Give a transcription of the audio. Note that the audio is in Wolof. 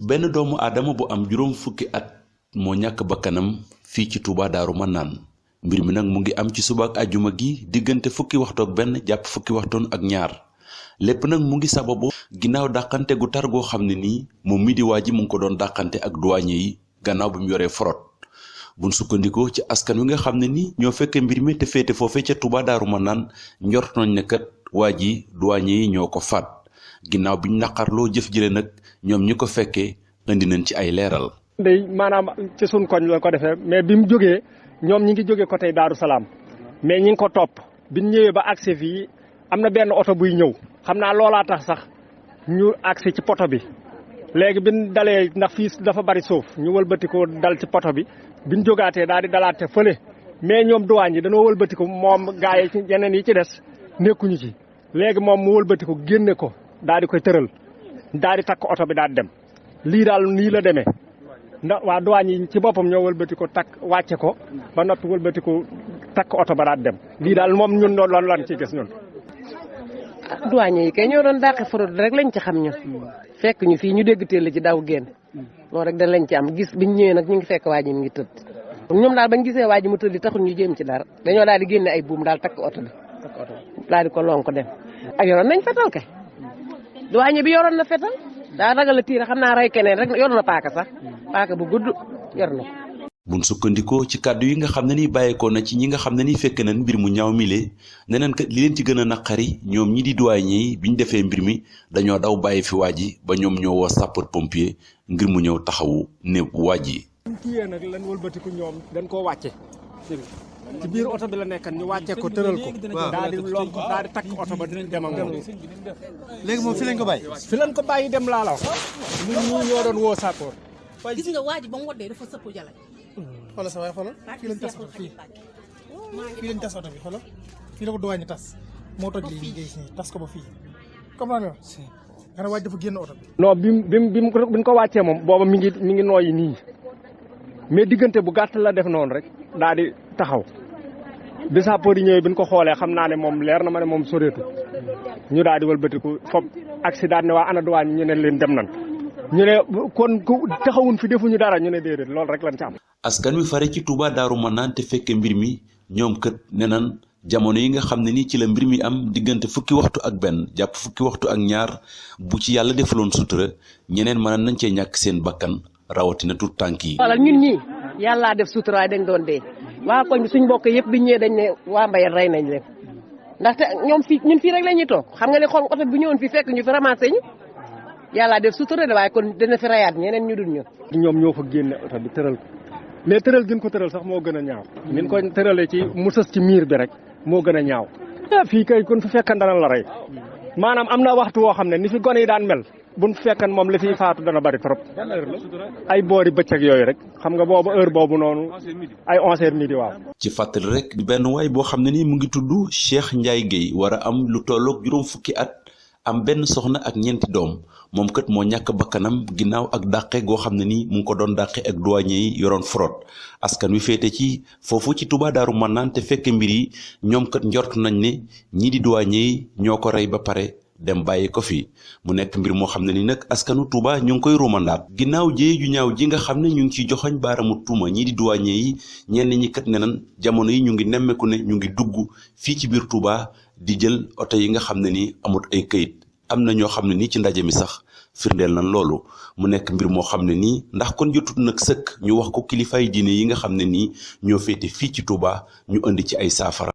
benn doomu aadama bu am juróom fukki at moo ñàkk bakkanam fii ci Touba Daaru Manaan mbir mi nag mu ngi am ci suba ak àjjuma gi diggante fukki waxtu ak benn jàpp fukki waxtoon ak ñaar lépp nag mu ngi sababu ginnaaw dàqante gu tar goo xam ne nii moom mi di waa ji mu ngi ko doon dàqante ak douanier yi gannaaw bi mu yoree forot buñ sukkandikoo ci askan wi nga xam ne ni ñoo fekkee mbir mi te féete foofe ca Touba Daaru Manaan njort nañ ne kat waa ji douanier yi ñoo ko faat ginnaaw biñ naqarloo jëf jële nag ñoom ñi ko fekkee indi nañ ci ay leeral. day maanaam ci suñ koñ la ko defee mais bi mu jógee ñoom ñi ngi jógee côté Daaru Salaam mais ñi ngi ko topp biñ ñëwee ba accès fii am na benn oto buy ñëw xam naa loolaa tax sax ñu accès ci poto bi léegi biñ dalee ndax fii dafa bari suuf ñu wëlbati ko dal ci poto bi biñ jógaatee daal di dalaate fële mais ñoom douane yi dañoo wëlbati ko moom gaa yi ci yeneen yi ci des nekkuñu ci léegi moom mu wëlbati ko génne ko daal di koy tëral daal di takk oto bi daal di dem lii daal nii la demee ndax waa douane yi ci boppam ñoo wëlbati ko takk wàcce ko ba noppi wëlbati ko takk oto ba daal di dem lii daal moom ñun loolu lan ci gis ñun. douane yi kay ñoo doon dàqe fraude rek lañ ci xam ñun fekk ñu fii ñu dégg teel ci daw génn loolu rek dañ lañ ci am gis biñ ñëwee nag ñu ngi fekk waa ji mi ngi tëdd ñoom daal bañ gisee waa ji mu tëdd taxul ñu jéem ci dara dañoo daal di génne ay buum daal takk oto bi daal di ko lonk dem ak yoroon nañ fetal kay douane bi yoroon na fetal daa ragal a tiire xam naa rey keneen rek yor na paaka sax paaka bu gudd yor na ko. buñ sukkandikoo ci kàddu yi nga xam ne ni bàyyeekoo na ci ñi nga xam ne ni fekk nañ mbir mu ñaaw mile neneen kat li leen ci gën a naqari ñoom ñi di douanier yi biñ defee mbir mi dañoo daw bàyyi fi waa ji ba ñoom ñoo woo sapeur pompier ngir mu ñëw taxawu néew waa ji. buñ kiyee nag lan wëlbatiku ñoom dañ koo wàcce ci biir oto bi la nekkan ñu wàcce ko tëral ko daal di lonk daal di takk oto ba dem ak moom. léegi moom fi lañ ko bàyyi. fi lañ ko bàyyi dem laa la wax ñun ñii ñoo doon woo sapeur. gis nga waa ji ba mu woddee dafa sëpp jala. xoolal sa waay xoolal fii lañ tas oto fii lañ tas oto bi xoolal fii la ko douane tas moo toj lii ngay gis nii tas ko ba fii comprendre nga ne waaj dafa génn oto bi. non biñ ko wàccee moom booba mi ngi nooyi nii mais diggante bu gàtt la def noonu rek daal di taxaw bi sapeur yi ñëwee biñ ko xoolee xam naa ne moom leer na ma ne moom soreetu ñu daal di wëlbatiku fob accident ne waa ana douane ñu ne leen dem nan ñu ne kon taxawun fi defuñu dara ñu ne déedéet loolu rek lañ ci am. askan wi fare ci Touba Daaru Manaan te fekke mbir mi ñoom kët ne nan jamono yi nga xam ne ni ci la mbir mi am diggante fukki waxtu ak benn jàpp fukki waxtu ak ñaar bu ci yàlla defaloon sutura ñeneen mën nañ cee ñàkk seen bakkan rawatina tout tànk yi. wala ñun ñii yàllaa def sutura dañ doon dee waa koñ bi suñ mbokk yëpp biñ ñëwee dañ ne waa Mbayeen rey nañ leen ndaxte ñoom fii ñun fii rek la ñuy toog xam nga ne xool oto bu ñëwoon fii fekk ñu fi ramassé ñu yàllaa def sutura de waaye kon dina fi rayaat ñeneen ñu dul ñun. ñoom ñoo fa génne oto bi tëral ko mais tëral gën ko tëral sax moo gën a ñaaw. nin ko tëralee ci mu sës ci miir bi rek moo gën a ñaaw. fii kay kon fi fekkan dana la rey maanaam am na waxtu woo xam ne ni fi gone yi daan mel buñ fekkan moom li fiy faatu dana bari trop. ay boori bëccëg yooyu rek xam nga boobu heure boobu noonu ay 11h midi waaw. ci fàttali rek benn waay boo xam ne ni mu ngi tudd Cheikh Ndiaye Guèye war a am lu tolloog juróom fukki at am benn soxna ak ñeenti doom moom kat moo ñàkk bakkanam ginnaaw ak dàqe goo xam ne ni mu ngi ko doon dàqe ak douanier yi yoroon fraude askan wi féete ci foofu ci Touba Daaru Manaan te fekke mbir yi ñoom kat njort nañ ne ñii di douanier yi ñoo ko rey ba pare dem bàyyi ko fi mu nekk mbir moo xam ne ni nag askanu Touba ñu ngi koy ruumandaat ginnaaw jéye ju ñaaw ji nga xam ne ñu ngi ciy joxoñ baaramu tuuma ñii di douanier yi ñenn ñi kat ne nan jamono yi ñu ngi nemmeeku ne ñu ngi dugg fii ci biir Touba di jël oto yi nga xam ne ni amut ay këyit am na ñoo xam ne nii ci ndaje mi sax firndeel nan loolu mu nekk mbir moo xam ne nii ndax kon jotut nag sëkk ñu wax ko kilifaay diine yi nga xam ne nii ñoo féete fii ci Touba ñu indi ci ay saafara.